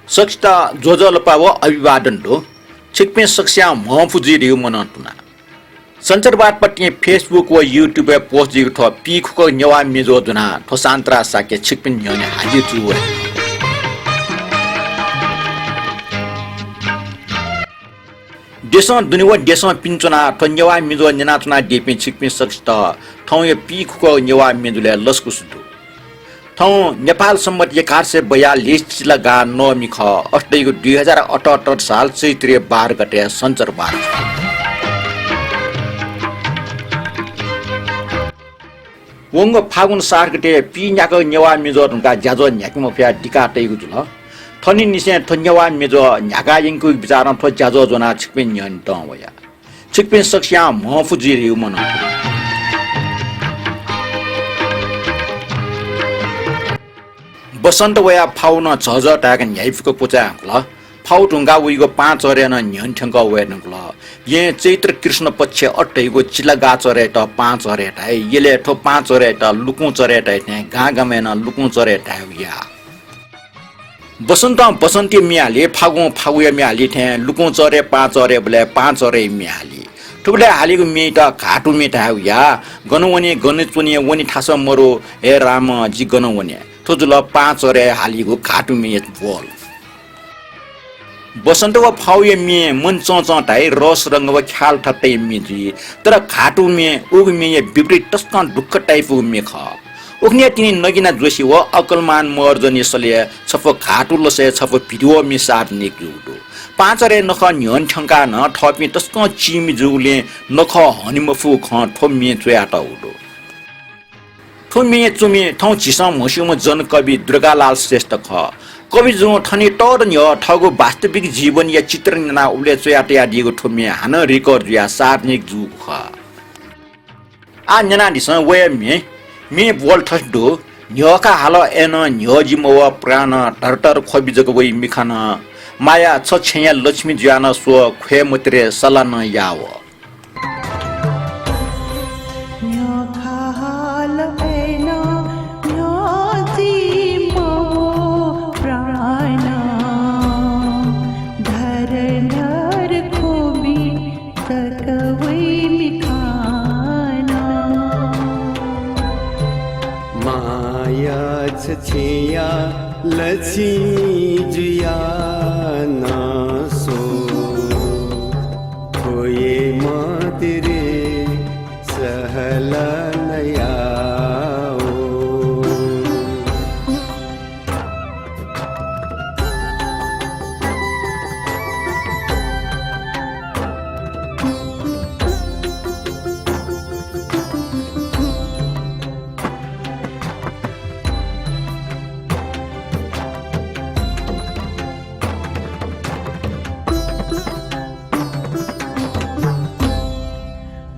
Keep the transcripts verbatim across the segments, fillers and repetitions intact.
सकसित ज्वजलपा व अभिवादन दु। छिकपिं सकसियां म्हंफु जुइ धइगु मनंतुना। सञ्चारवादपाखें Facebook व YouTube-य् post जुइगु थ्व पीखुक्क नेवाः म्येज्वः ज्वनाः थ्व सान्तरा शाक्य छिकपिनि न्ह्यःने हाजिर जू वये। देशं दुने व देशं पिने च्वनाः थ्व नेवाः म्येज्वः न्यनाच्वनादीपिं छिकपिं सकसित थौंया पीखुक्क नेवाः म्येजुलय् लसकुस दु। थौं नेपाल सम्बत एघार सय बयालिस चिलागाः नवमी खः। अथे धइगु दुई हजार अठहत्तर साल चैत्रया बाह्र गते सञ्चारवाद खः। वंगु फागुन सात गते पीन्याकः नेवाः म्येज्वः धुंकाः ज्याझ्वः न्ह्याके मफयाः दिका तइगु जुल। थनिंनिसें थ्व नेवाः म्येज्वः न्ह्याका यंकेगु बिचारं थ्व ज्याझ्वः ज्वनाः छिकपिनि न्ह्यःने तं वया। छिकपिं सकसियां म्हंफु जुइ धइगु मनंतुना। बसन्त वयाः फागुनं झःझः धायेक न्ह्याइपुक क्वचाय् धुंकल। फागु धुंकाः वइगु पां चह्रय् नं न्ह्यःने थ्यंकः वये धुंकल। यें चैत्र कृष्ण पक्षय् अथे धइगु चिलागाः चह्रय्‌यात पां चह्रय् धाइ। यलय् थ्व पां चह्रय्‌यात लुकुं चह्रय् धाइ थें गां गामय् नं लुकुं चह्रय् धायेगु याः। बसन्तं बसन्तया म्ये हाली, फागुं फागुया म्ये हाली थें लुकुं चह्रय् पां चह्रय्‌बलय् पां चह्रय्‌या म्ये हाली। थुबलय् हालीगु म्येयात घातु म्ये धायेगु याः। गन वने, गन च्वने, वने थासं मरु, हे राम, जि गन वने। थ्व जुल पां चह्रय् हालीगु घातु म्येया ब्वल। बसन्त व फागुया म्ये मन चंचं धाइ, रस रंग व ख्याल थत्ताया म्ये जुइ। तर घातु म्ये उगु म्येया विपरीत तसकं दुःख ताइपुगु म्ये खः। उखुन्हुया तिनि नगिना जोशी व अकलमान महर्जनया सलय् छपु घातु लसय् छपु भिद्वः म्ये सार्वजनिक जूगु दु। पां चह्रय् नखः न्ह्यःने थ्यंकाः नं थःपिं तसकं चिमि जूगुलिं नखः हने मफुगु खँ थ्व म्यें च्वयातःगु दु। थ्व म्येया च्वमि थौं झीसं म्हस्यूम्ह जनकवि दुर्गालाल श्रेष्ठ खः। कवि जुं थनिं तःदँ न्ह्यः थःगु वास्तविक जीवनया चित्रण यानाः उबलय् च्वयातयादीगु थ्व म्ये हानं record जुयाः सार्वजनिक जूगु खः। आः न्यनादिसँ वया म्ये। म्ये ब्वल थथे दु। न्ह्यः का हाल अय्‌नं न्ह्यः जि मवः प्राण, धरतर ख्वबि जक वइ मिखां नं। माया छ छेँया लक्ष्मी जुयाः नं स्व, ख्वये मतिरे सल्लाह नं याः वः। न्ह्यः का हाल अय्‌नं न्ह्यः जि मवः प्राण, धरतर ख्वबि जक वइ मिखां नं। माया छ छेँया लक्ष्मी जुयाः नं स्व, ख्वये मतिरे सल्लाह नं याः वः।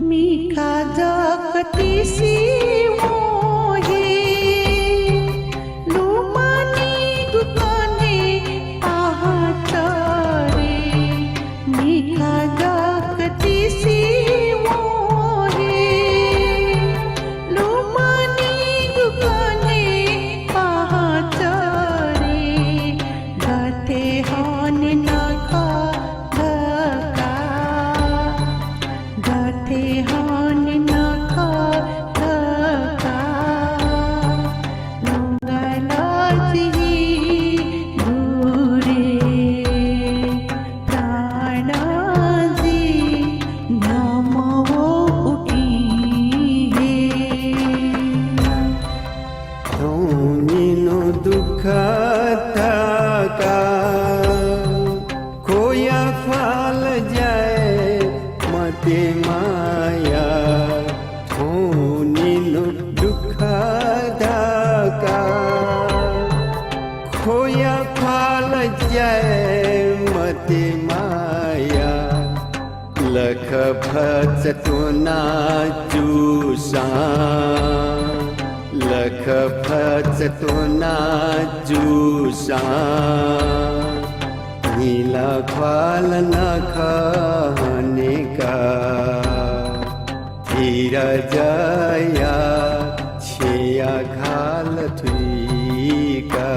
मिखा जक तिसि वं हे लुमनिगु कन्हय् पाहां चरे। मिखा जक तिसि वं हे लुमनिगु कन्हय् पाहां चरे। गथे हने नखः धकाः, गथे हने नखः धकाः, नुगः लजि दुरे प्राण जि न्ह्यः मवः उकिं हे। थौं निन्हु दुःख धकाः ख्वया ख्वाल ज्याय् मते माया। थौं निन्हु दुःख धकाः ख्वया ख्वाल ज्याय् मते माया। लख भचा त्वना जूसां, लख भचा त्वना जूसां, न्हिला ख्वाल नखः हनेका। धीरजया छेँया खाल थुइका।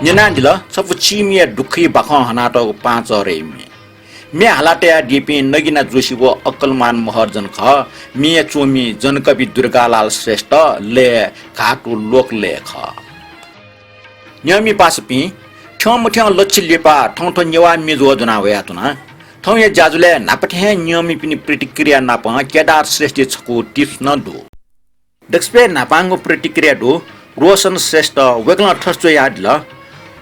न्यनादिल, छपु चिमिया दुःखया बाखं हनातःगु पाँचहरे म्ये। म्ये हाला तयादीपिं नगिना जोशी व अक्कलमान महर्जन खः, म्येया च्वमि जनकवि दुर्गालाल श्रेष्ठ, लय् घातु लोकलय् खः। न्यंमि पासापिं, थ्यंमथ्यं लच्छि लिपा थौं थ्व नेवाः म्ये ज्वः ज्वना वयाच्वना। थौंया ज्याझ्वलय् न्हापा थें न्यंमिपिनि प्रतिक्रिया नापं केदार श्रेष्ठया छकू tips नं दु। दकसिबय् न्हापांगु प्रतिक्रिया दु रोशन श्रेष्ठ, वय्कलं थथे च्वयादिल।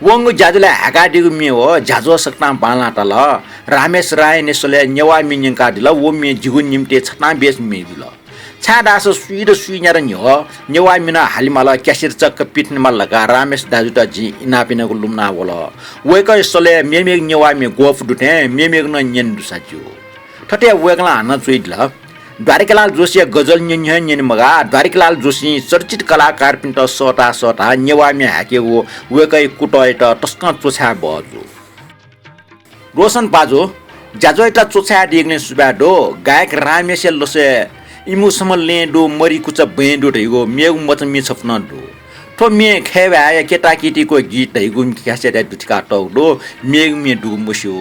वंगु ज्याझ्वलय् हाय्कादीगु म्ये व ज्याझ्वः सकतां बांलाः ताल। रामेश रायनया सलय् नेवाः म्ये न्यंकादिल, व म्ये जिगु निंतिं छतां बेस म्ये जुल। छाय्धाःसा सुइत सुइन्यादँ न्ह्यः नेवाः म्ये नं हालेमाल, cassette चक्क पिथनेमाल धकाः रामेश दाजुयात जिं इनाप यानागु लुमना वल। वय्कःया सलय् मेमेगु नेवाः म्ये ग्वःपु दु थें मेमेगु नं न्यने दुसा ज्यू। थथे वय्कलं हानं च्वयादिल। द्वारिकालाल जोशीया गजल न्यने हे न्यने मगाः, द्वारिकालाल जोशीं चर्चित कलाकारपिन्त सःता सःता नेवाः म्ये हाय्केगु वय्कःया कुतःयात तसकं च्वछाये बहःजू। रोशन पाजु, ज्याझ्वःयात च्वछायादीगुलिं सुभाय् दु। गायक रामेशया लसय् इमु सम लँय् दु, मरि कुचा बँय् दु धइगु मेगु मचा म्ये छपु नं दु। थ्व म्ये खय्भाय्‌या केताकेतीको गीत धइगु cassette-य् दुथ्याकातःगु दु, मेगु म्ये दुगु मस्यू।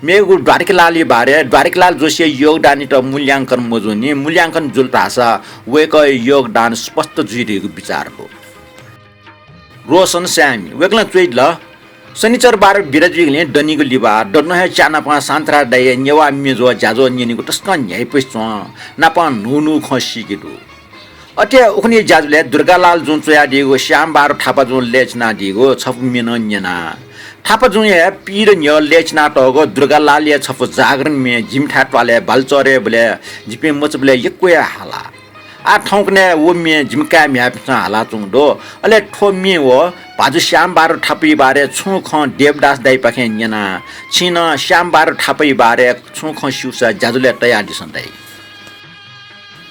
मेगु द्वारिकालालया बारे, द्वारिकालाल जोशीया योगदानयात मूल्यांकन मजूनि, मूल्यांकन जुल धाःसा वय्कःया योगदान स्पष्ट जुइ धइगु बिचाः दु। रोशन स्यामी, वय्कलं च्वयादिल, शनिचर बार बिदा जुइगुलिं दनिगु लिपा ददुनं हे च्यानापं शान्तराज दाइया नेवाः म्ये ज्वः ज्याझ्वः न्यनेगु तसकं न्ह्याइपुसे च्वं, नापं न्हू न्हू खँ सीके दु। अथे उखुन्हु ज्याझ्वलय् दुर्गालाल जुं च्वयादीगु श्यामबहादुर थापाजुं लय् चिनादीगु छपु म्ये नं न्यना। थापाजुं हे पीदँ न्ह्यः लय् चिनातःगु दुर्गालालया छपु जागरण म्ये जिमिथाय् त्वालय् बालुचःय् बलय् जिपिं मचाबलय् यक्व हे हाला। आः थौंकन्हय् व म्ये जिमि काय् म्ह्याय्‌पिन्सं हालाच्वंगु दु। अले थ्व म्ये व भाजु श्यामबहादुर थापाया बारे छुं खँ देवदास दाइपाखें न्यना। छिं नं श्यामबहादुर थापाया बारे छुं खँ स्यूसा ज्याझ्वलय् तयादिसँ दाइ।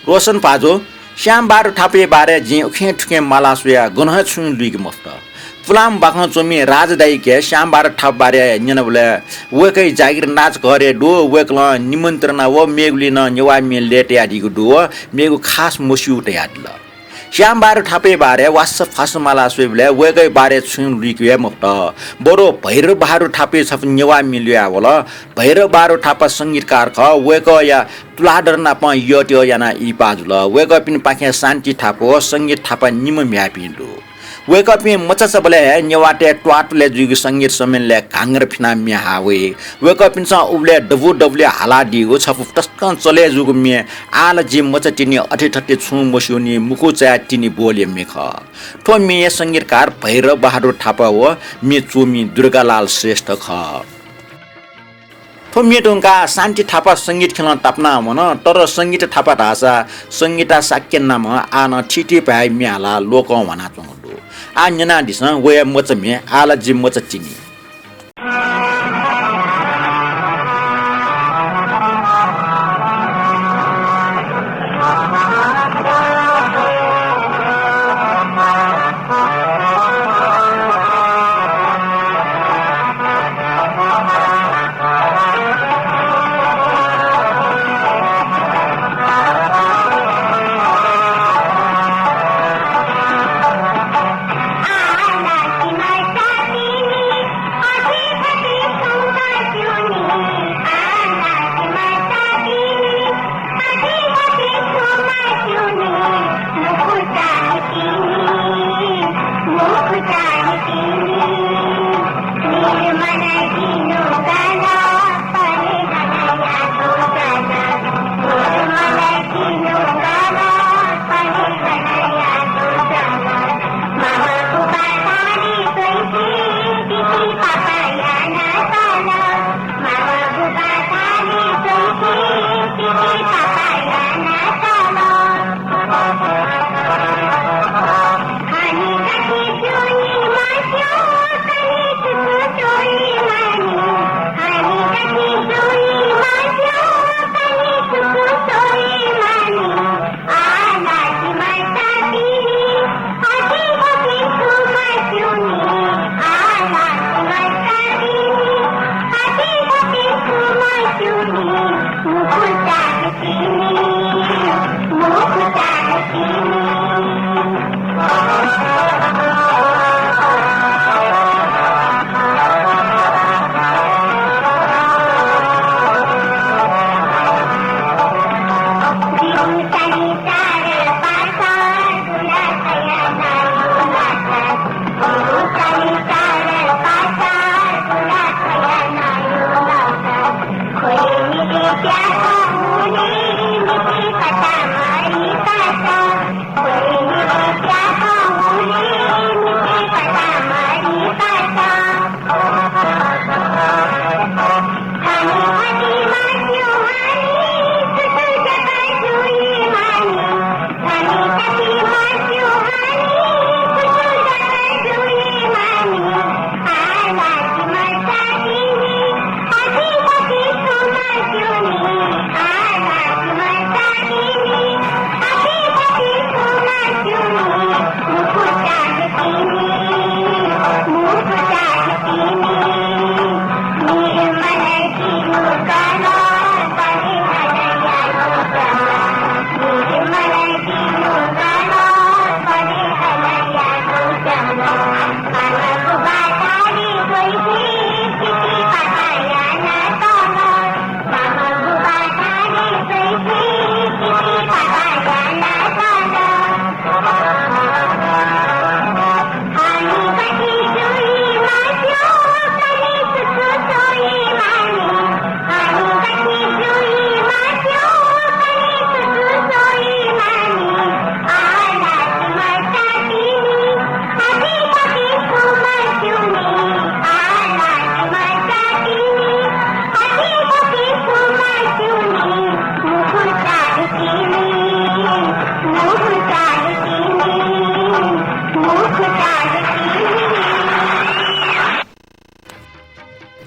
रोशन पाजु, श्यामबहादुर थापाया बारे जिं उखें थुखें माला स्वया गनं हे छुं लुइके मफुत। पुलांम्ह बाखं च्वमि राजा दाइके श्यामबहादुर थापा बारे न्यनाबलय् वय्कःया जागिर नाचघरय् दु, वय्कलं निमन्त्रणा व मेगुलिं नं नेवाः म्ये लय् तयादीगु दु व मेगु खास मस्यू धयादिल। श्यामबहादुर थापाया बारे वास्सा फास्सा माला स्वयेबलय् वय्कःया बारे छुं लुइके हे मफुत। बरु भैरव बहादुर थापाया छपु नेवाः म्ये ल्वयावल। भैरव बहादुर थापा संगीतकार खः। वय्कःया तुलाधर नाप यःत्यः यानाः इहिपा जुल। वय्कःपिनिपाखें शान्ति थापा व संगीत थापा निम्ह म्ह्याय्‌पिं दु। वय्कःपिं मचाचाबलय् हे नेवाःतय् त्वाःतुलय् जुइगु संगीत सम्मेलनय् घांगर फिनाः म्ये हाः वइ। वय्कःपिन्सं उबलय् दबू दबुलिइ हालादीगु छपु तसकं चले जूगु म्ये आः ला जि मचा तिनि अथे थथे छुं मस्यूनि मुखु चाय् तिनि बोलया म्ये खः। थ्व म्येया संगीतकार भैरव बहादुर थापा व म्ये च्वमि दुर्गालाल श्रेष्ठ खः। थ्व म्ये धुंकाः शान्ति थापा संगीत ख्यलं तापाना वन, तर संगीत थापा धाःसा संगीता शाक्य नामं आः नं थीथी भाय् म्ये हालाः लोकं ह्वानाच्वंगु दु। आः न्यनादिसँ, वया मचा म्ये आः ला जि मचा तिनि।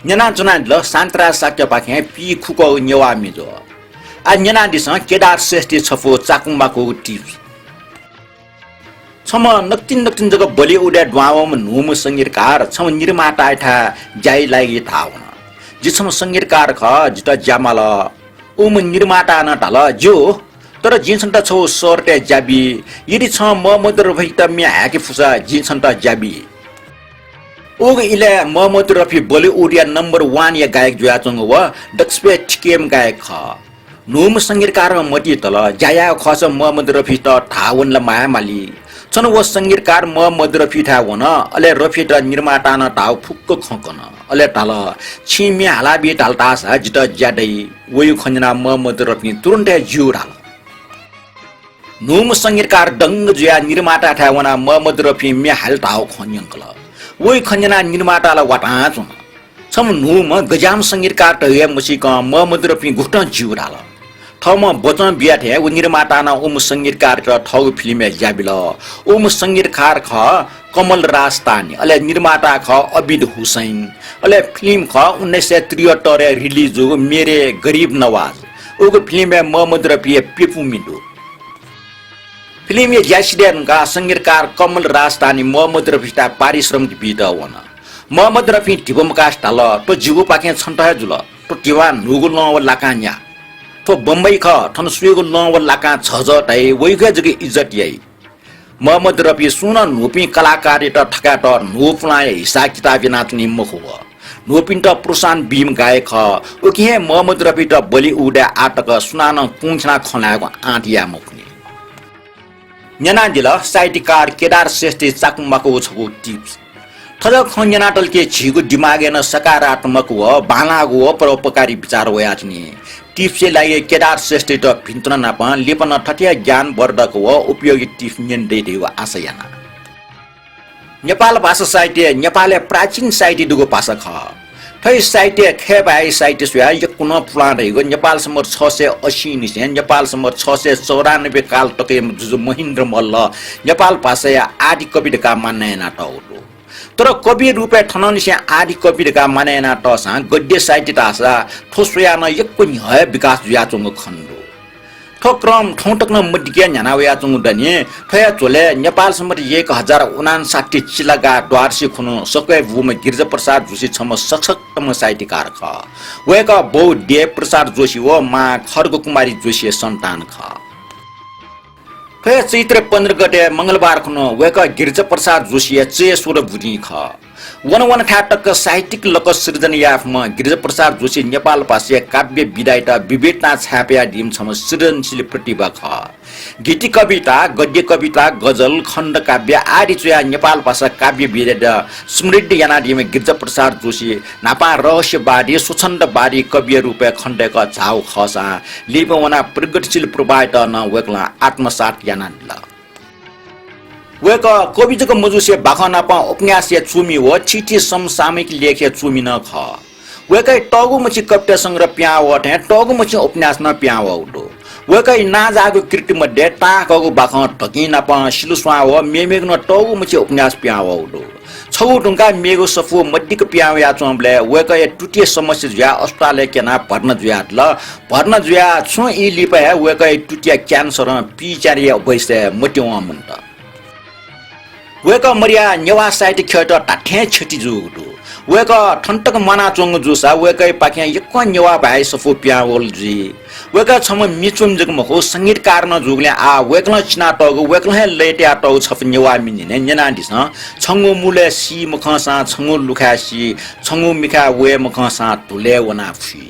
न्यनाच्वनादिल शान्तराज शाक्यपाखें पीखुकःगु नेवाः म्ये ज्वः। आः न्यनादिसँ केदार श्रेष्ठया छपु चाकुमाकुगु tips। छम्ह नकतिनि नकतिनि जक Bollywood-य् दुहां वंम्ह न्हूम्ह संगीतकार छम्ह निर्मातायाथाय् ज्याय् लायेगु धाः वन। जि छम्ह संगीतकार खः, जितः ज्या माल। उम्ह निर्मातां नं धाल, ज्यू, तर जिं छन्त छगू शर्तय् ज्या बी। यदि छं मोहम्मद रफीयात म्ये हाय्के फुसा, जिं छन्त ज्या बी। उगु इलय् मोहम्मद रफी Bollywood-या number one-या गायक जुयाच्वंगु व दक्वसिबय् थिकेम्ह गायक खः। न्हूम्ह संगीतकारं मतिइ तल, ज्या यायेगु खःसा मोहम्मद रफीयात धाः वन ला माया माली। छन्हु व संगीतकार मोहम्मद रफीथाय् वन, अले रफीयात निर्मातां नं धाःगु फुक्क खँ कन। अले धाल, छिं म्ये हालाबी धाल धाःसा जितः ज्या दइ। वइगु खँ न्यनाः मोहम्मद रफीं तुरुन्त हे ज्यू धाल। न्हूम्ह संगीतकार दंग जुयाः निर्माताथाय् वनाः मोहम्मद रफीं म्ये हाले धाःगु खँ न्यंकल। वइगु खँ न्यनाः निर्माता ला वातां च्वन। छम्ह न्हूम्ह गज्याःम्ह संगीतकार धइगु हे मसीकं मोहम्मद रफीं गुकथं ज्यू धाल। थःम्हं वचं बिया थें व निर्मातां नं उम्ह संगीतकारयात थःगु फिल्मय् ज्या बिल। उम्ह संगीतकार खः कमल राजस्तानी, अले निर्माता खः अबिद हुसैन। अले फिल्म खः उन्नाइस सय त्रिहत्तरय् release जूगु मेरे गरीब नवाज। उगु फिल्मय् मोहम्मद रफीया प्यपु मि दु। फिल्मया ज्या सिधये धुंकाः संगीतकार कमल राजस्तानी मोहम्मद रफीयात पारिश्रमिक बीत वन। मोहम्मद रफीं धिबा मकासे धाल, थ्व जिगुपाखें छन्त हे जुल। थ्व धिबां न्हूगु लं व लाकां न्या। थ्व बम्बई खः, थन सुयागु लं व लाकां झःझः धाइ, वइगु हे जक इज्जत याइ। मोहम्मद रफी सुं नं न्हूपिं कलाकारयात थकायेत न्हू पुलांया हिसाब किताब यानाच्वनी मखु व। न्हूपिन्त प्रोत्साहन बीम्ह गायक खः। उकिं हे मोहम्मद रफीत Bollywood-य् आः तक सुनानं कुंखिनाः खँ ल्हायेगु आँट याये मखुनि। न्यनादिल साहित्यकार केदार श्रेष्ठया चाकुमाकुगु छगू tips। थज्याःगु खँ न्यनातल कि झीगु दिमागय् नं सकारात्मक व बांलाःगु व परोपकारी विचार वयाच्वनी। Tips-या लागि केदार श्रेष्ठयात भिंतुना नापं लिपा नं थथे हे ज्ञानवर्धक व उपयोगी tips न्यने दइ धइगु आशा याना। नेपाल भाषा साहित्य नेपालय् प्राचीन साहित्य दुगु भाषा खः। थ्व साहित्य खय् भाय् साहित्य स्वयाः यक्व नं पुलां धइगु नेपाल संवत् छ सय अस्सी निसें नेपाल संवत् छ सय चौरानब्बे काल तकया जुजु महेन्द्र मल्ल नेपाल भाषाया आदि कवि धकाः मानना यानातःगु दु। तर कवि रूपय् थनंनिसें आदि कवि धकाः मानय् यानातःसां गद्य साहित्य धाःसा थ्व स्वयाः नं यक्व न्ह्यः हे विकास जुयाच्वंगु खने दु। थ्व क्रम थौं तक नं मदिक्क न्ह्याना वयाच्वंगु दनि। थ्वया झ्वलय् नेपाल संवत् एक हजार उनान्साठी चिलागाः द्वादशी खुन्हु सक्वय् बूम्ह गिरिजाप्रसाद जोशी छम्ह सशक्तम्ह साहित्यकार खः। वय्कः बौ देवप्रसाद जोशी व मां खड्गकुमारी जोशीया सन्तान खः। थ्व हे चैत्र पन्ध्र गते मंगलबार खुन्हु वय्कः गिरिजाप्रसाद जोशीया चयेश्वर बुदिं खः। वन वन थाय् तक साहित्यिक लकस सिर्जना यायेफुम्ह गिरिजाप्रसाद जोशी नेपाल भाषाया काव्य विधायात विविधतां छाय्पयादीम्ह छम्ह सृजनशील प्रतिभा खः। गीति कविता, गद्य कविता, गजल, खण्डकाव्य आदि च्वयाः नेपाल भाषा काव्य विधायात समृद्ध यानादीम्ह गिरिजाप्रसाद जोशी न्हापां रहस्यवादी, स्वच्छन्दवादी कविया रूपय् खनेदय्कः झाःगु खःसां लिपा वनाः प्रगतिशील प्रवाहयात नं वय्कलं आत्मसात यानादिल। वय्कः कवि जक मजुसे बाखं नाप उपन्यास हे च्वमि व थीथी समसामयिक लेख हे च्वमि नं खः। वय्कःया तःगु मछि कविता संग्रह पिहां वः थें तःगु मछि उपन्यास नं पिहां वःगु दु। वय्कःया नांजाःगु कृति मध्ये ताहाकःगु बाखं धकिं नाप सिलुस्वां व मेमेगु नं तःगु मछि उपन्यास पिहां वःगु दु। छगू धुंकाः मेगु सफू मदिक्क पिहां वयाच्वंबलय् वय्कःया तुतिया समस्या जुयाः अस्पतालय् क्यनाः भर्ना जुयादिल। भर्ना जुयाः छुं ई लिपा हे वय्कःया तुतिया क्यान्सरं पीच्यारिया अवय्सय् मतिवं मुंत। वय्कः मदयाः नेवाः साहित्य ख्यःयात धात्थें क्षति जूगु दु। वय्कः थन तक म्वानाच्वंगु जूसा वय्कःयापाखें यक्व नेवाः भाय् सफू पिहां वल जुइ। वय्कः छम्ह मि च्वमि जक मखु, संगीतकार नं जूगुलिं आः वय्कलं चिनातःगु, वय्कलं हे लय् तयातःगु छपु नेवाः मि न्यने। न्यनादिसँ। छंगु मुलय् सी मखंसां छंगु लुखाय् सी, छंगु मिखाय् वये मखंसां धुलय् वनाः फुइ।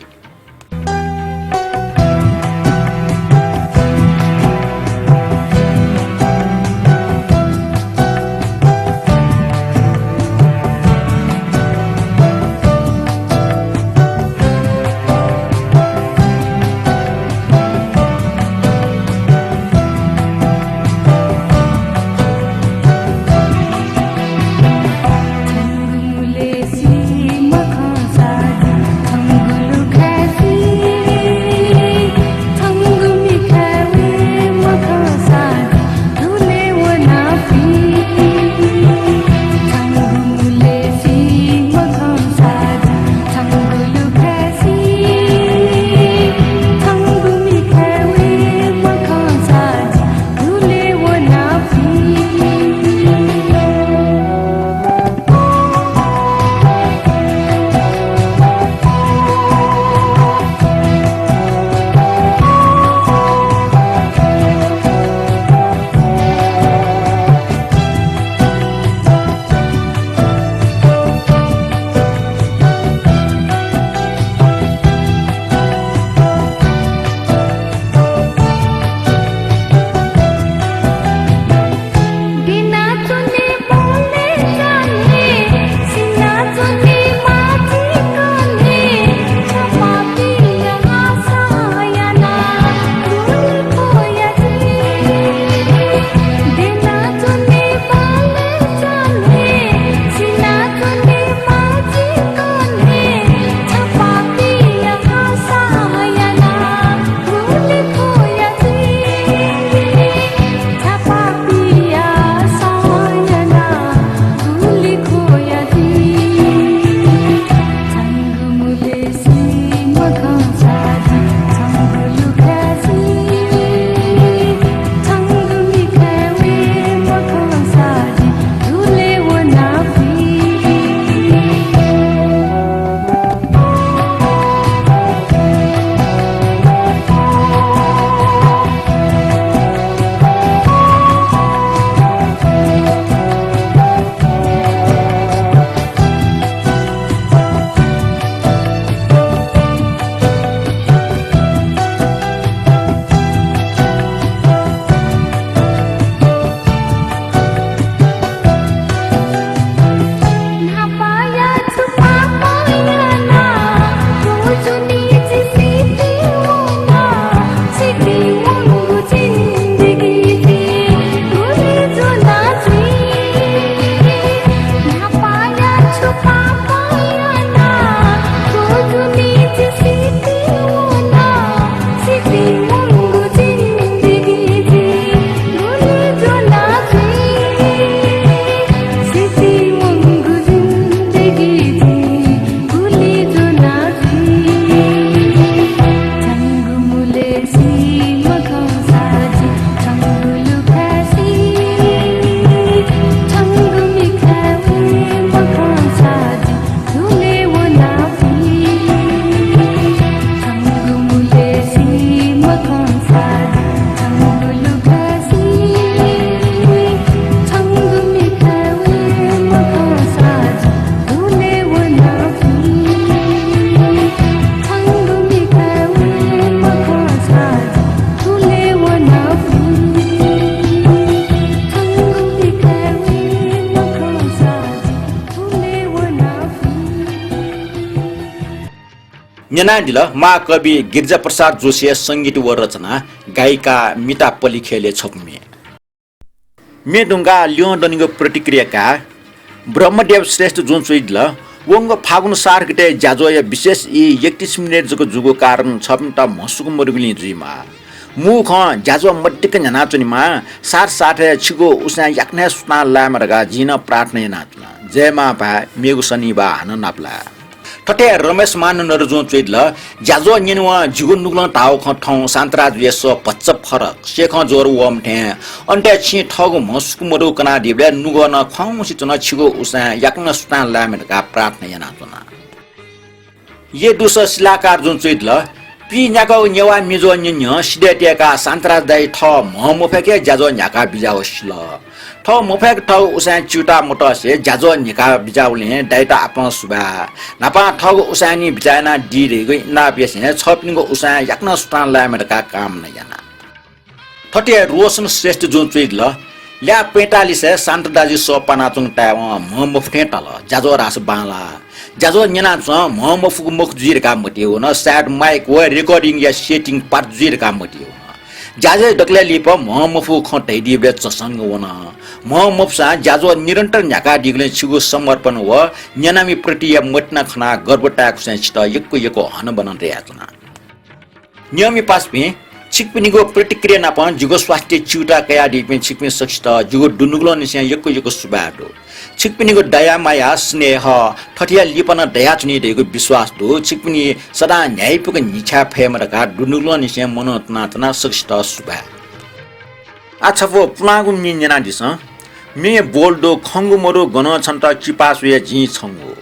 न्यनादिल महाकवि गिरिजाप्रसाद जोशीया संगीत व रचना गायिका मिता पलिखेलया छपु म्ये। म्ये धुंकाः ल्यं दनिगु प्रतिक्रिया काः ब्रह्मदेव श्रेष्ठ जुं च्वइदिल। वंगु फागुन सात गते ज्याझ्वःया विशेष ई एकतिस मिनेट जक जूगु कारण छपिन्त म्हसुक मदुगुलिं जुइमाः। मू खँ, ज्याझ्वः मदिक्क न्ह्यानाच्वनेमाः, साथ साथय् छिगु उसाँय् याकनं हे सुतां लायेमा धकाः जिं नं प्रार्थना यानाच्वना। जय मांभाय्, मेगु शनिबाः हानं नापलाये। थथे रमेश मानन्धर जुं च्वइदिल, ज्याझ्वः न्यनेवं जिगु नुगलं धाःगु खँ थौं शान्तराजुया सः भचा फरक, सेखं ज्वर वःम्ह थें। अन तय् छिं थःगु म्हसुक मदुगु कनादीबलय् नुगः नं ख्वाउँसे च्वन, छिगु उसाँय् याकनं सुतां लायेमा धकाः प्रार्थना यानाच्वना। ये दुसः शिलाकार जुं च्वइदिल, पीन्याकागु नेवाः म्ये ज्वः न्यने न्ह्यः सिधय् तय्काः शान्तराज दाइ थः म्हं मफय्क हे ज्याझ्वः न्ह्याकाः बिज्याःगु सिल। थः मफय्क थःगु उसाँय् च्यूताः मतसे ज्याझ्वः न्ह्याकाः बिज्याःबलय् दाइत आपालं सुभाय्। न्हापां थःगु उसाँय् निं बिचाः यानादी धइगु इनाप यासें छःपिनिगु उसाँय् याकनं सुतां लायेमा धकाः कामना याना। थथे रोशन श्रेष्ठ जुं च्वइदिल, ल्याः पैंतालिसय् शान्त दाजुया सः पानाच्वंगु तायेवं म्हं मफु थें ताल। ज्याझ्वः धाःसा बांलाः। ज्याझ्वः न्यनाच्वं, म्हं मफुगु मखु जुइ धकाः मतिइ वन, सायद माइक व recording या setting पात जुइ धकाः मतिइ वन। ज्याझ्वः दकलय् लिपा म्हं मफुगु खँ धयादीबलय् झसंक वन। म्हं मफुसां ज्याझ्वः निरन्तर न्ह्याकादीगुलिं छिगु समर्पण व न्यनामिप्रतिया मतिना खनाः गर्व ताय्कूसां छितः यक्व यक्व हनाबना दयाच्वना। नियमित पासापिं, छिकपिनिगु प्रतिक्रिया नाप जिगु स्वास्थ्य च्यूताः कयादीपिं छिकपिं सकसित जिगु दुनुगलंनिसें यक्व यक्व सुभाय् दु। छिकपिनिगु दया माया, स्नेह थथेया लिपा नं दयाच्वनी धइगु विश्वास दु। छिकपिनि सदां न्ह्याइपुक न्हिछाये फयेमा धकाः दुनुगलंनिसें मनं तनातनाः सकसित सुभाय्। आः छपु पुलांगु म्ये न्यनादिसँ। म्ये बोल दु, खंगु मदु, गनं छन्त किपा स्वया जिं छंगु।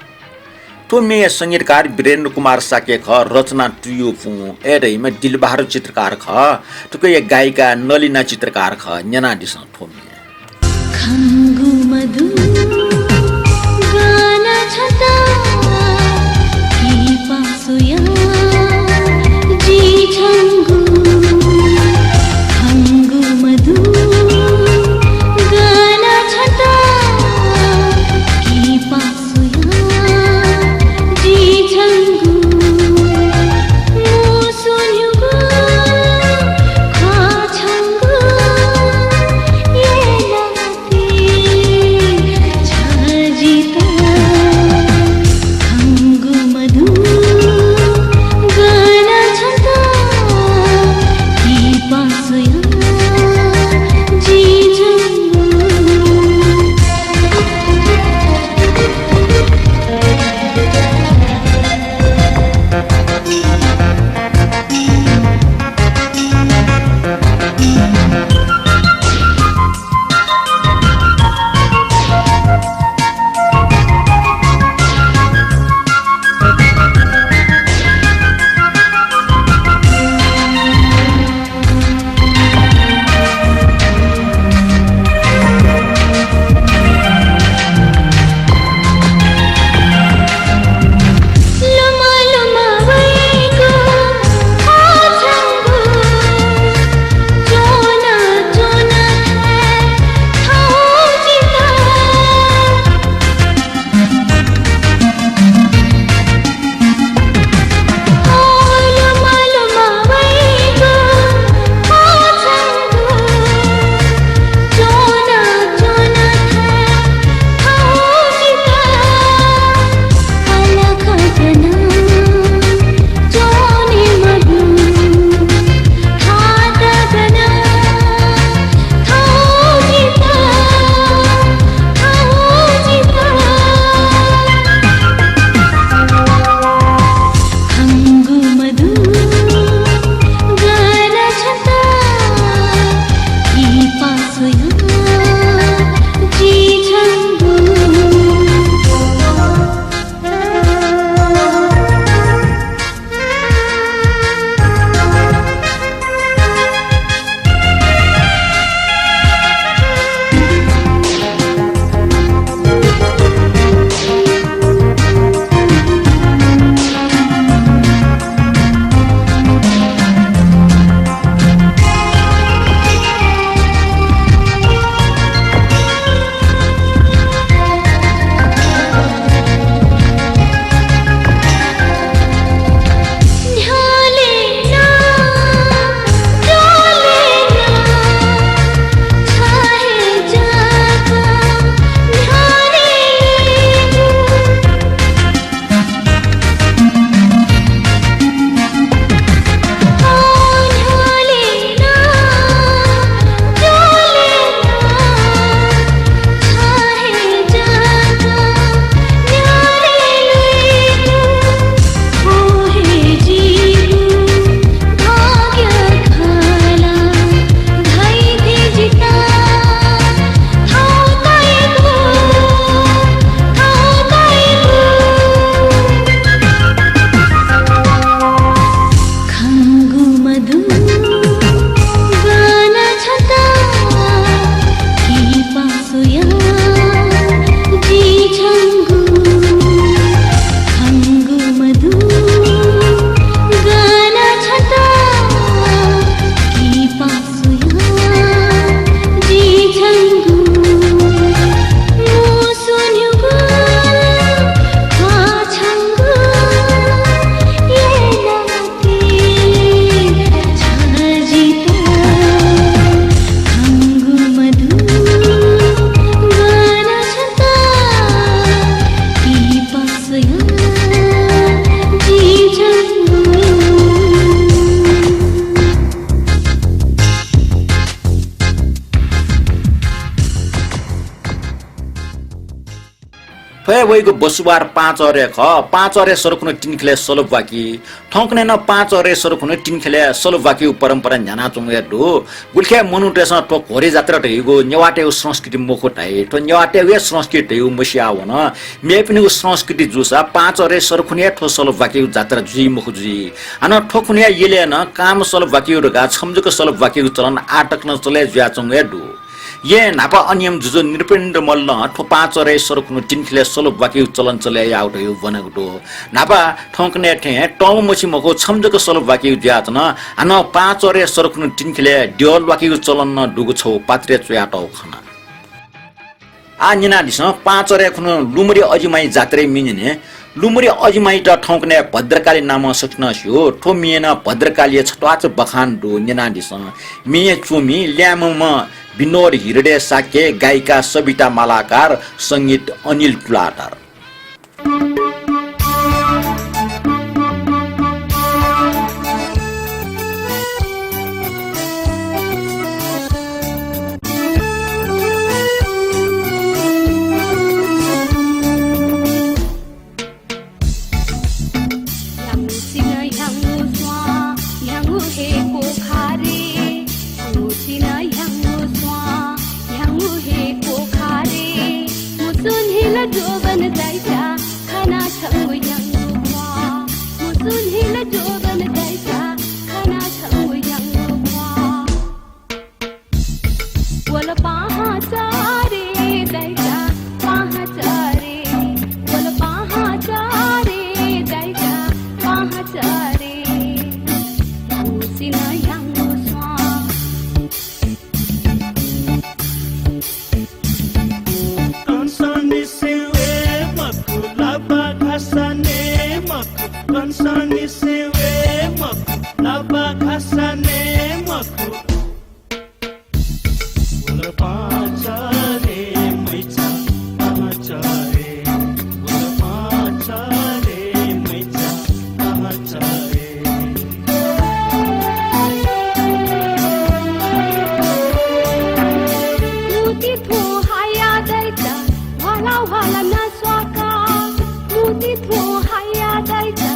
थ्व म्येया संगीतकार वीरेन्द्र कुमार शाक्य खः, रचना तुयु पुं, अय् धइम्ह दिलबहादुर चित्रकार खः, थुकिया गायिका नलिना चित्रकार खः। न्यनादिसँ थ्व म्ये। खंगु मदु, गनं छन्त किपा स्वया जिं छंगु। खंगु मदु, गनं छन्त किपा थ्व हे वइगु बसुबार पाँचहरे खः। पाँचहरे सरखुन्हु तिनिखिलय् सल ब्वाकी। थौंकन्हय् नं पाँचहरे सरखुन्हु तिनिखिलय् सल ब्वाकीगु परम्परा न्ह्यानाच्वंगु हे दु। गुलिखय् मनूतय्सं थ्व घोडे जात्रा धइगु नेवाःतय्गु संस्कृति मखु धाइ। थ्व नेवाःतय्गु हे संस्कृति धइगु मसिया वन। मेपिनिगु संस्कृति जूसा पाँचहरे सरखुन्हु हे थ्व सल ब्वाकीगु जात्रा जुइ मखु जुइ। हानं थ्व खुन्हु हे यलय् नं कांम्ह सल ब्वाकीगु धकाः छम्ह जक सल ब्वाकीगु चलन आः तक नं चले जुयाच्वंगु हे दु। यें न्हापा अनियम जुजु नृपेन्द्र मल्लं थ्व पाँचहरे सरखुन्हु तिनिखिलय् सल ब्वाकीगु चलन चले याःगु धइगु ब्वनागु दु। न्हापा थौंकन्हय् थें तःम्ह मछि मखु छम्ह जक सल ब्वाकीगु जुयाच्वन। हानं पाँचहरे सरखुन्हु तिनिखिलय् द्यः ल्वाकीगु चलन नं दुगु छगू पात्रय् च्वयातःगु खना। आः न्यनादिसँ, पाँचहरे खुन्हु लुमरि अजिमाइ जात्राय् मि न्यने। लुमरि अजिमाइत थौंकन्हय् भद्रकाली नामं सकसिनं स्यू। थ्व मियें नं भद्रकालीया छत्वाःचा बखान दु, न्यनादिसँ। मियें च्वमि ल्याय्म्हम्ह विनोद हृदय शाक्य, गायिका सबिता मालाकार, संगीत अनिल तुलाधर। ह्याउँसिन ह्याउँगु स्वां, ह्याउँगु हे कोखारे। ह्याउँसिन ह्याउँगु स्वां, ह्याउँगु हे कोखारे। मुसुन हिल द्वबन दाइचा, खना छंगु ह्याउँगु ख्वाः। मुसुन हिल द्वबन दाइचा, खना छंगु ह्याउँगु ख्वाः। वल पाहांचारे दाइचा, पाहांचारे। वल पाहांचारे दाइचा, पाहांचारे। ह्याउँसिन ह्याउँगु स्वां। कंसंनिसें वये मखु, लाबा घासय् नये मखु। कंसंनिसें वये मखु, लाबा घासय् नये मखु। वल पाहांचारे मैचा, पाहांचारे। वल पाहांचारे मैचा, पाहांचारे। मुति थ्व हाया दाइचा, ह्वाला ह्वाला ना स्वाका। मुति थ्व हाया दाइचा,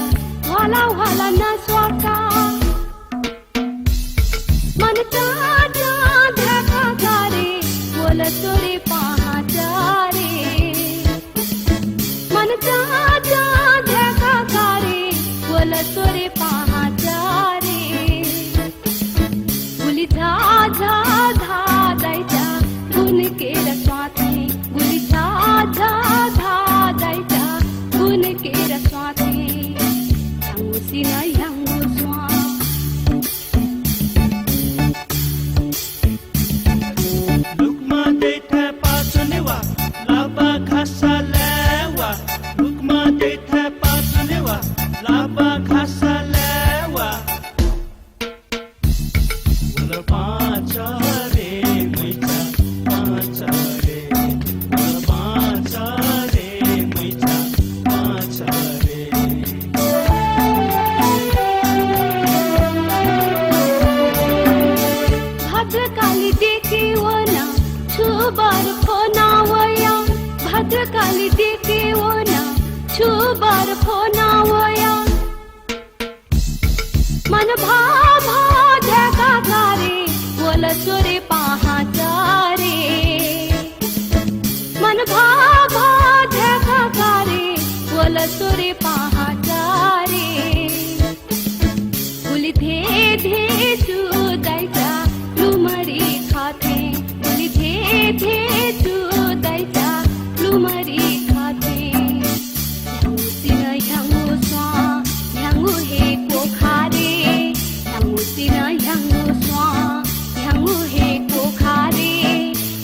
ह्वाला ह्वाला ना स्वाका। मन चाचा ध्याका कारे, वल स्वरे पाहांचारे। मन चाचा ध्याका कारे, वल स्वरे पाहांचारे। गुलि झा झा झा दाइचा, गुनकेर स्वाथें। गुलि झा झा झा दाइचा, गुनकेर स्वाथें। ह्याउँसिन ह्याउँगु स्वां। लुक्मा दइथाय् पाचुने वा, लाबा घासय् लाये वा। लुक्मा दइथाय् पाचुने वा, लाबा घासय् लाये वा। वल पाहांचारे मैचा, पाहांचारे। वल पाहांचारे मैचा, पाहांचारे। भद्रकाली देके वना, छु बर फ्वना वया। भद्रकाली देके वना, छु बर फ्वना वया। मन भा भा ध्याका कारे, वल स्वरे पाहांचारे। मन भा भा ध्याका कारे, वल स्वरे पाहांचारे। गुलि धे धे चु दाइचा, लुमरि खथें। गुलि धे धे चु दाइचा, लुमरि खथें। ह्याउँसिन ह्याउँगु स्वां, ह्याउँगु हे कोखारे। ह्याउँसिन ह्याउँगु स्वां, ह्याउँगु हे कोखारे।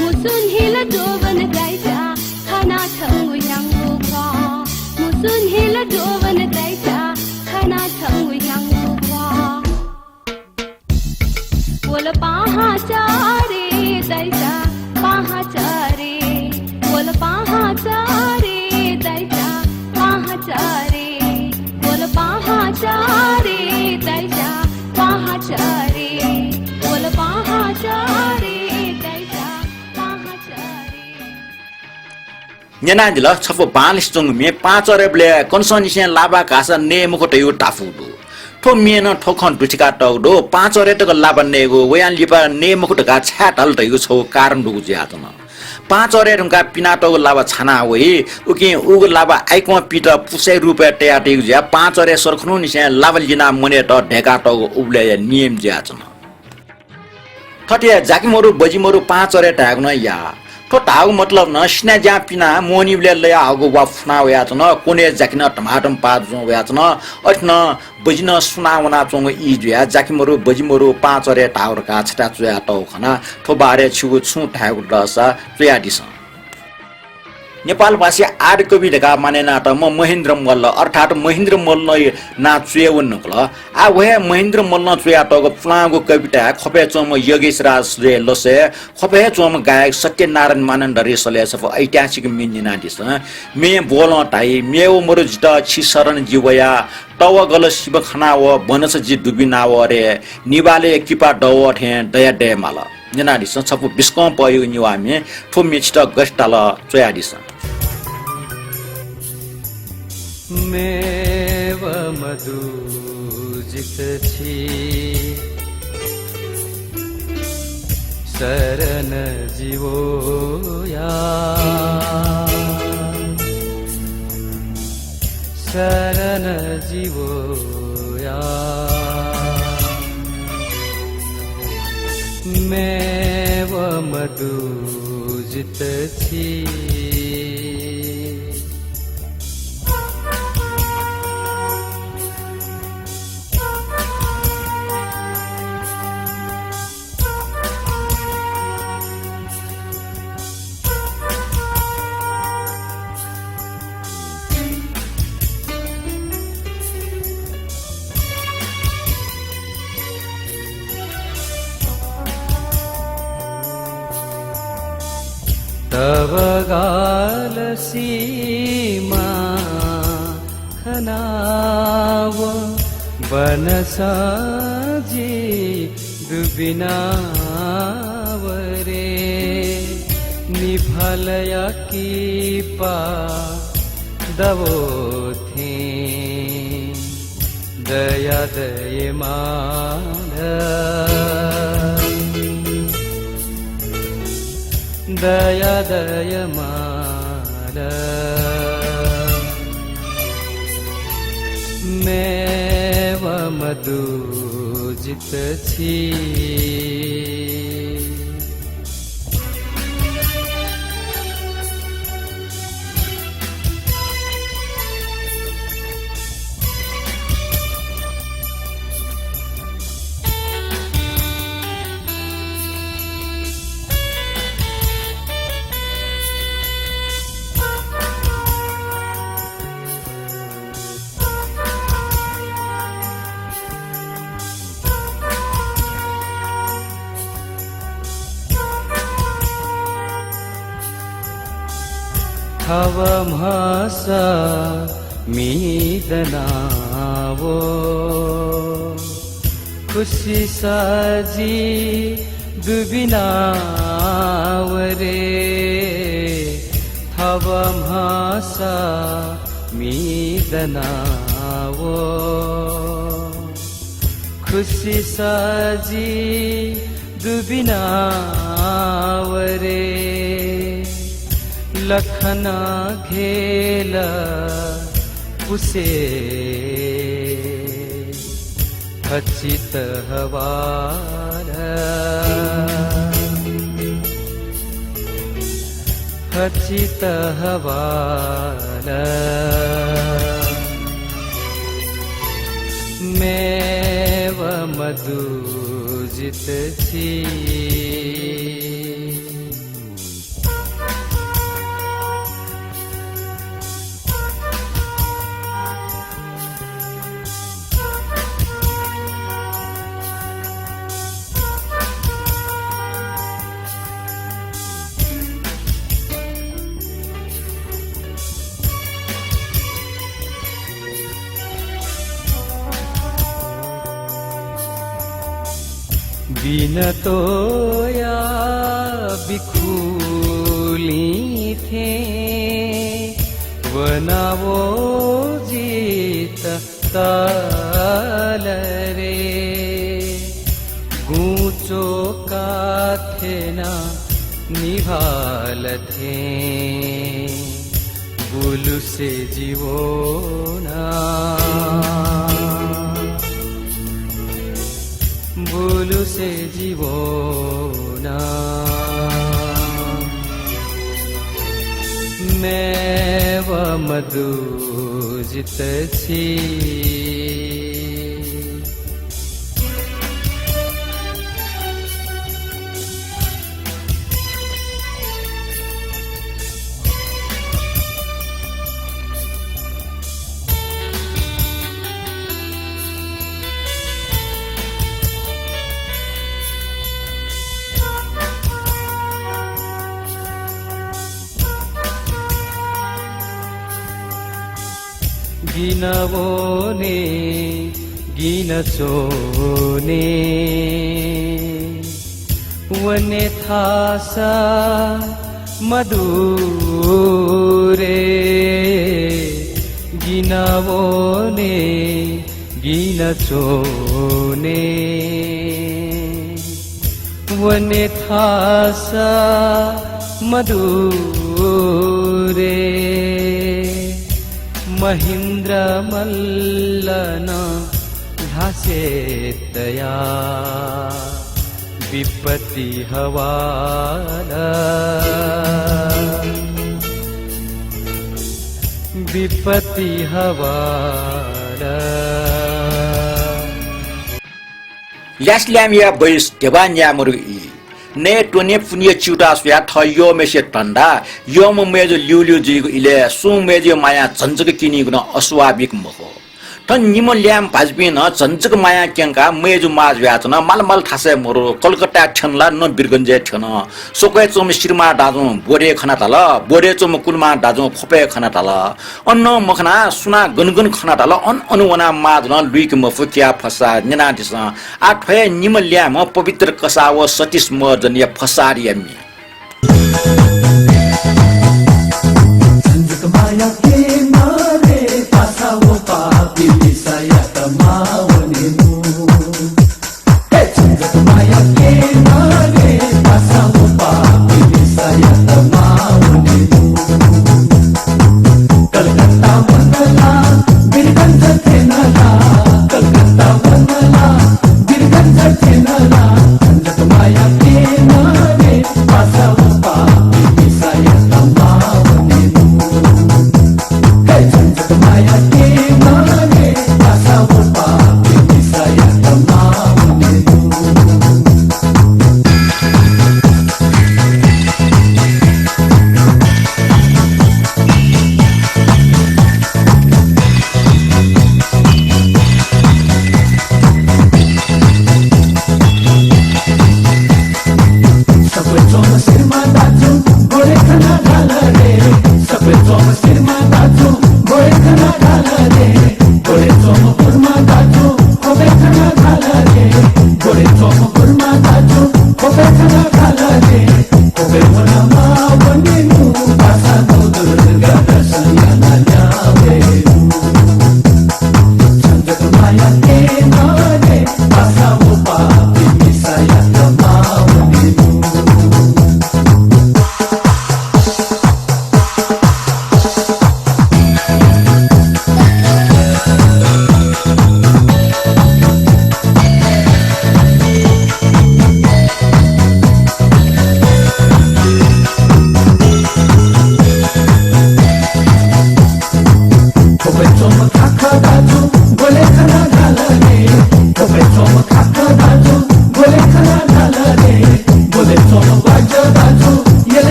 मुसुन हिल द्वबन दाइचा, खना छंगु ह्याउँगु ख्वाः। मुसुन हिल द्वबन दाइचा, खना छंगु ह्याउँगु ख्वाः। वल पाहांचारे दाइचा, पाहांचारे। वल पाहांचारे दाइचा, पाहांचारे। वल पाहांचारे दाइचा, पाहांचारे। वल पाहांचारे दाइचा, पाहांचारे। न्यनादिल, छपु बांलासे च्वंगु म्ये पाहांचह्रेबलय् कन्हय्‌निसें लाबा घाःसा नये मखु धइगु धापू दु। थ्व म्यें नं थ्व खँ दुथ्याकातःगु दु। पाहांचह्रे तक लाबा नयेगु, वयां लिपा नये मखु धकाः छाय् धाल धइगु छगू कारण दुगु जुयाच्वन। पाहांचह्रे धुंकाः पिनातःगु लाबा छाना वइ, उकिं उगु लाबा आइक्वं पित पुसय् रूपय् तयातःगु जुयाः पाहांचह्रे सरखुन्हुनिसें लाबा लिनाः मनय्‌त दय्‌कातःगु उबलय्‌या नियम जुयाच्वन। थथे जाकिमरु बजिमरु पाहांचह्रे धायेगु नं याः। थ्व धाःगु मतलब नं सिनाज्यां पिनाः मोहनीबलय् लयाहःगु वा फुना वयाच्वन, क्वनय् जाकि नं धमाधम पाः जुं वयाच्वन। अथे नं बजि नं सुना वनाच्वंगु ई जुयाः जाकिमरु बजिमरु पाहांचह्रे धाःगु धकाः छता च्वयातःगु खना। थ्व बारे छिगु छुं धायेगु दःसा च्वयादिसँ। नेपालभाषी आदिकवि धकाः मानय् यानातःम्ह महेन्द्र मल्ल, अर्थात् महेन्द्र मल्लया नां च्वयेवं नुगल। आः व हे महेन्द्र मल्लं च्वयातःगु पुलांगु कविताय् ख्वपय् च्वंम्ह योगेशराज सुजय् लसय्, ख्वपय् हे च्वंम्ह गायक सत्यनारायण मानन्धरया सलय् छपु ऐतिहासिक म्ये न्यनादिसँ। म्यें ब्वलं धाइ, म्ये व मरु जितः छि शरण जि वया, तवगल सिब खना व बनस जि दुबिना व रे, निभालय् किपा दव थें दया दये माल। न्यनादिसँ, छपु बिस्कं पहयागु निवाः म्ये। थ्व म्ये छितः गथे ताल च्वयादिसँ। मेव मदु जित छि शरण जिवया। शरण जिवया। मेव मदु जित छि। तवगल सिमा खना व बनस जि दुबिना व रे, निभालय् किपा दव थें दया दये माल। दया दये माल। मेव मदु जित छि। थव म्हसा मि दना व खुसिस जि दुबिना व रे। थव म्हसा मि दना व खुसिस जि दुबिना व रे। लखन घेल पुसे खचित हवाल। खचित हवाल। मेव मदु जित छि। बिनतोया बिखुलिं थें नावो जित ताल रे, गुंचो काथेना निभाल थें, बुलुसे जिवो ना, बुलुसे जिवो ना, मेव मदु जित छि। गिन वने, गिन च्वने, वने थासा मदु रे। गिन वने, गिन च्वने, वने थासा मदु रे। महेन्द्र मल्ल नं ल्हासे तया विपत्ति हवाला, विपत्ति हवाला। ल्यासेल्याम्हया बैस ध्यबा न्याये मरुगु ई। नये त्वने पुन्हिया च्यूताः स्वयाः थः यःम्हय्सिया धन्दा, यःम्ह मय्जु ल्यूल्यू जुइगु इलय् सुं मय्जुया मायां झन्झक क्यनीगु नं अस्वाभाविक मखु। थन निम्ह ल्याय्म्ह भाजुपिं नं झन्झक मायां क्यंकाः मय्जु माः जुयाच्वन। माल माल थासय् मरु, कलकत्ताय् थ्यन ला न वीरगञ्जय् थ्यन। स्वक्वय् च्वंम्ह श्रीमां दाजुं बोधय् खना धाल, बोधय् च्वंम्ह कुलमां दाजुं ख्वपय् खना धाल। अन नं मखनाः सुनां गन गन खना धाल, अन अन वनाः माः जुलं लुइके मफु, किया फसाः न्यनादिसँ। आः थ्व हे निम्ह ल्याय्म्ह पवित्र कसाः व सतीश महर्जनया फसाःया म्ये। झन्झक माया के मारे पासा वो पापी मिसायात मावने मू।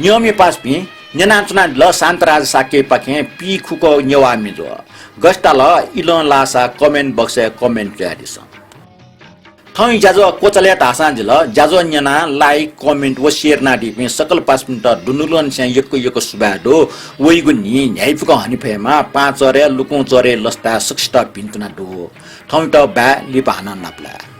न्यंमि पासापिं, न्यनाच्वनादिल शान्तराज शाक्यपाखें पीखुक नेवाः म्ये ज्वः। गथे ताल इलं लाःसा comment box-य् comment कयादिसँ। थौंया ज्याझ्वः क्वचाले धाःसां जिल, ज्याझ्वः न्यनाः like, comment व share यानादीपिं सकल पासापिन्त दुनुगलंनिसें यक्व यक्व सुभाय् दु। वइगु न्हि न्ह्याइपुक हने फयेमा पाहां चह्रय्, लुकुं चह्रय् लसताय् सकसित भिन्तुना दु। थौंयात बाय्, लिपा हानं नापलाये।